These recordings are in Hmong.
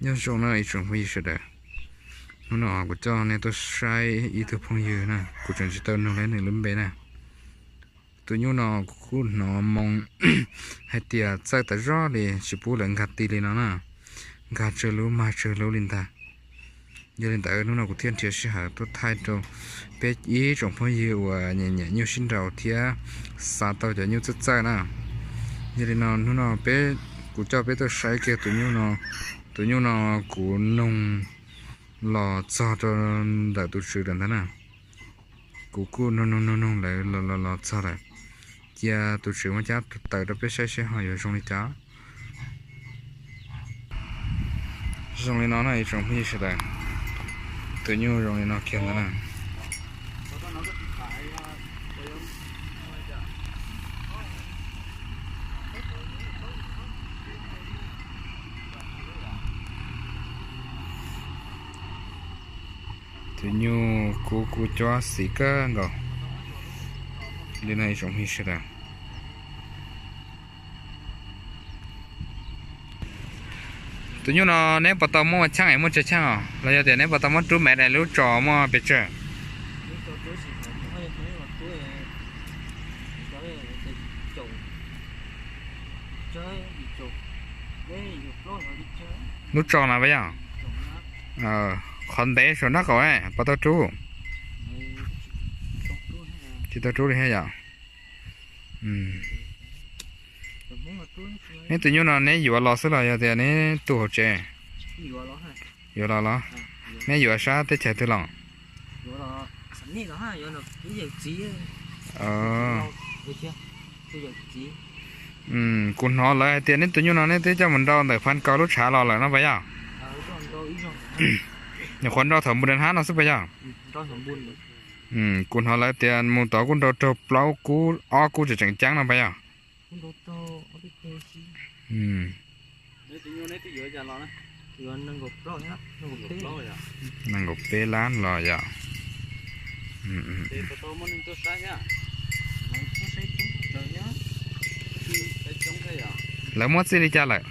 Nyob zoo na ib tsoom phooj ywg sawv daws, hnub no kuv coj nej tuaj saib ib tug phooj ywg na, kuv tseem tsis tau nug nws lub npe na. Tus nyuj no kuv kuj hnov moo hais tias txawj tas zog li, tsis pub lawv nkag ti li no na, nkag tsawg lub mag tsawg lub li ntag. Yog li ntawd hnub no kuv thiaj nrhiav sij hawm tuaj thaij rau peb ib tsoom phooj ywg uas nyiam nyiam nyuj sib nraus thiab xav tau cov nyuj txawj txawj na. Yog li no hnub no peb, kuv coj peb tuaj saib kiag tus nyuj no. Tus nyuj no kuv nug los txog rau ntawm tus tswv lawm ntag na. Kuv kuj nug nug nug nug lawv los los los txog lawm. Cia tus tswv muab cab tawm rau peb saib seb ho yuav zoo li cas. Zoo li no na ib tsoom phooj ywg sawv daws, tus nyuj zoo li no kiag ntag na. Tus nyuj kuv kuj cuab xim kawg nkaus li no ib tsoom phooj ywg sawv daws. Tus nyuj no neb puas tau muab ua cheej es muaj tsawg cheej os, los yog tias neb puas tau muab rub mev daim lub tsos muaj pes tsawg? Lub tsos no puas yog? Qhov ntev saum nraub qaum puas tau rub? Tsis tau rub li thiab yom. Neb tus nyuj no neb yuav los xwb los yog tias neb tu hauv tsev? Yuav los los? Neb yuav sab teb chaws twg los? Kuv hnov lawv hais tias neb tus nyuj no neb twb coj mus nrau ntawm Phan Kaus lub tshav los lawm no puas yog? Nyuam qhuav nrau thaum npun nram hab no xwb puas yog? Kuv hnov lawv tias mus tod kuj nrau raug plaub kub ob kub tseem tseem ceeb no puas yog? Nees nkaum peb lab los yom. Lawv muab txij li cas lawm?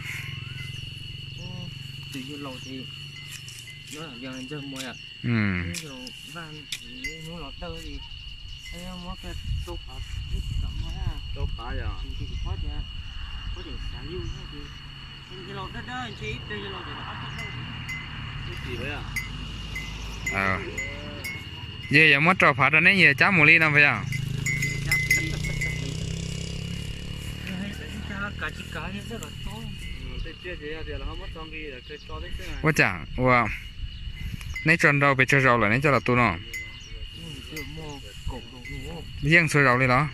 Yog yuav muab rau phav rau neb yog cab mus li no puas yog? Ua cas ua, neb tso nrau pes tsawg zaus lawm neb coj los tu no? Yeej txhua zaus li los?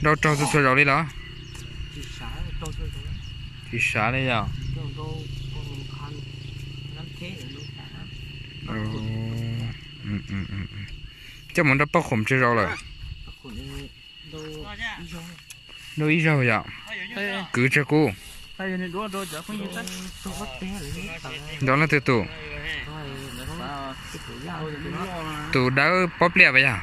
Nrau raug txhua txhua zaus li los? Tsis sav li yog. Coj mus nrau pauj khoom tsawg zaus lawm? Nrau ib zaug yom. Kwv tsawg kub? Nrau leej twg tus? Tus dawb pob pliaj puas yog?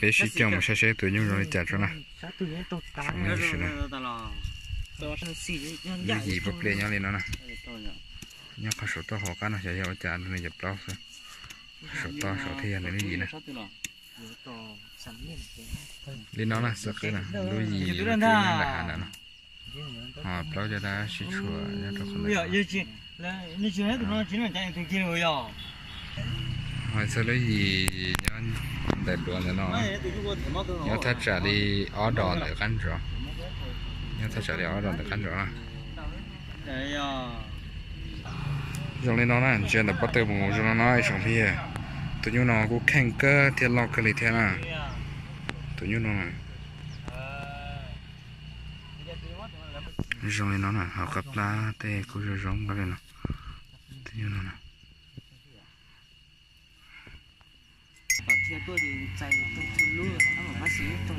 Peb sib coj mus saib saib tus nyuj zoo li cas tso na. Lub yim pob pliaj nyob li no na. Nyob qhov saum toj hauv qab no xyov yog ua cas nws yog plaub xwb. Saum toj saum thiaj yog nws lub yim na. Li no na, xav qhib na, lub yim lub twg nyob ntawm hav ntawd no. Ho plaub caj dab sib tshuam nyob rau qhov ntawd. Ho txog lub yim nyob ntawm duav ntawd no, nyob thaj tsam li ob dos ntawm qab ntsov. Nyob thaj tsam li ob dos ntawm qab ntsov na. Zoo li no na, ntsia ntawm pob tw mus zoo no no ib tsoom phooj ywg. Tus nyuj no kuj kheej kawg thiab loj kawg li thiab na. Tus nyuj no zoo li no na, hauv qab plab tej kuj zoo zoo nkaus li no. Tus nyuj no na.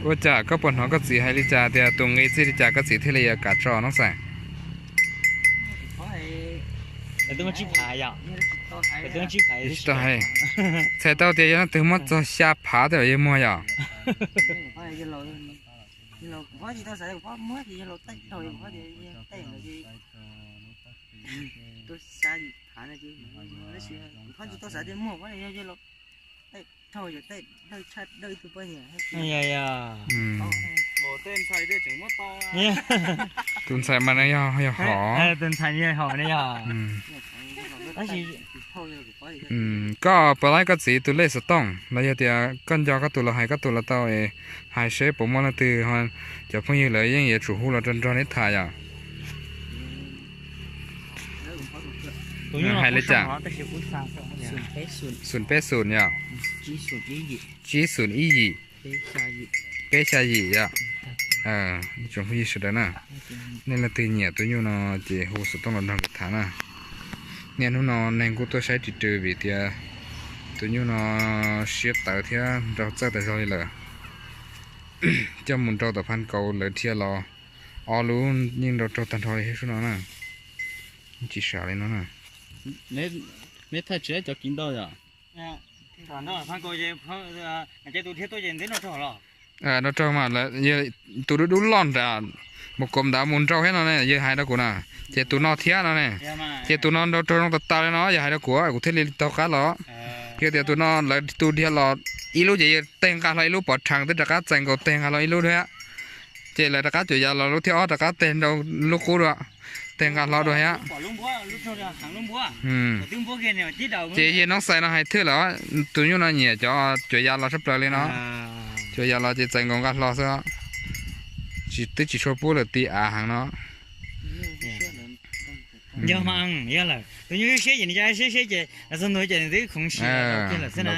Ua cas koj puas hnov koj txiv hais li cas tias tus nqi txij li cas koj txiv thiaj li yuav kam tso no xav? Tsis tau hais. Txhais tau tias yog leej twg muab txog xya phav tej zaum yeej muag yom. Tus ntxhais mas nws yog, yog hom. Koj puas laib koj txiv tus lej xov tooj los yog tias koj nco koj tus los hais koj tus los tau es hais seb puas muaj leej twg, cov phooj ywg lawv yeej yuav tsum hu los nrog neb tham yom. Hais li cas? Xoom peb xoom yom. Tsib xoom ib yim. Peb xya yim yom. Ib tsoom phooj ywg sawv daws na, nej leej twg nyiam tus nyuj no ces hu xov tooj los nrog nkawd tham na. Niaj hnub no neeg kuj tuaj saib ris rw vim tias tus nyuj no siab tawv thiab nrau txawj tas zog li lawm. Coj mus nrau tom Phaj Nkaus lawv dhia los ob lub yeej nrau raug tag nrho li thiab sub no na. Tsis sam li no na. Neb thaij tsis cov kiv ntau yom. Nrau raug mas, tus dub dub loj nram mus kom ntav mus nrau thiab no ne, yawg hais rau kuv na. Ces tus no thiab no ne, ces tus no nrau raug zoo tas tas li no yawg hais rau kuv, kuv thiaj li taug qab los. Yog tias tus no lawv tus dhia los ib lub ces yawg teg nqa hlo ib lub pov rhees twb rov qab txais nkaus teg nqa hlo ib lub thiab. Ces lawv rov qab cuam yav los lub thib ob rov qab teg nrau lub qub dua, teg nqa hlo dua thiab. Ces yawg Noob Xais no hais thwj lawm, tus nyuj no nyiam cov cuam yav los tshaj plaws li no. Cuam yav los ces txais nkaus nqa hlo xwb, twb tsis tshua pub lawm ti av heev no. Yog mas, yog lawm tus nyuj siab ces nws cov siab siab ces los txog ntua ces nws twb khoov siab kiag lawm xwb na.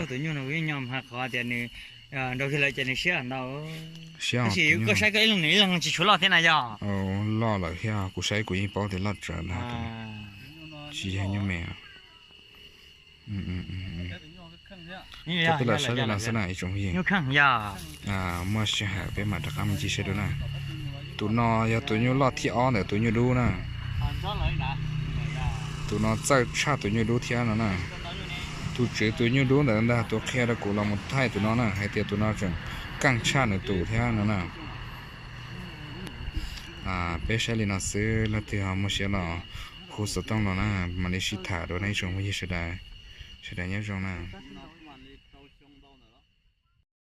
Tus nyuj no kuv yeej nyo mas qhov tias nws nrau kiag lawm ces nws siab ntau. Tab sis koj saib koj ib leeg nws ib leeg tsis tshua loj thiab na yog. Loj lawm thiab, kuv saib kuv yeej paub tias loj tsawv ntag. Tsis yog nyuj me. Peb los saib li no xwb na ib tsoom phooj ywg. Muaj sij hawm peb mam rov qab mus ncig saib dua na. Tus no yog tus nyuj loj thib ob ntawm tus nyuj dub na. Tus no txawj tshaj tus nyuj dub thiab no na. Tus tswv tus nyuj dub ntawd ntag tus qhia rau kuv los mus thaij tus no na hais tias tus no tseem keej tshaj nws tus thiab no na. Peb saib li no xwb, leej twg ho muaj siab los hu xov tooj los na, mam li sib tham dua na ib tsoom phooj ywg sawv daws. Sawv daws nyob zoo na.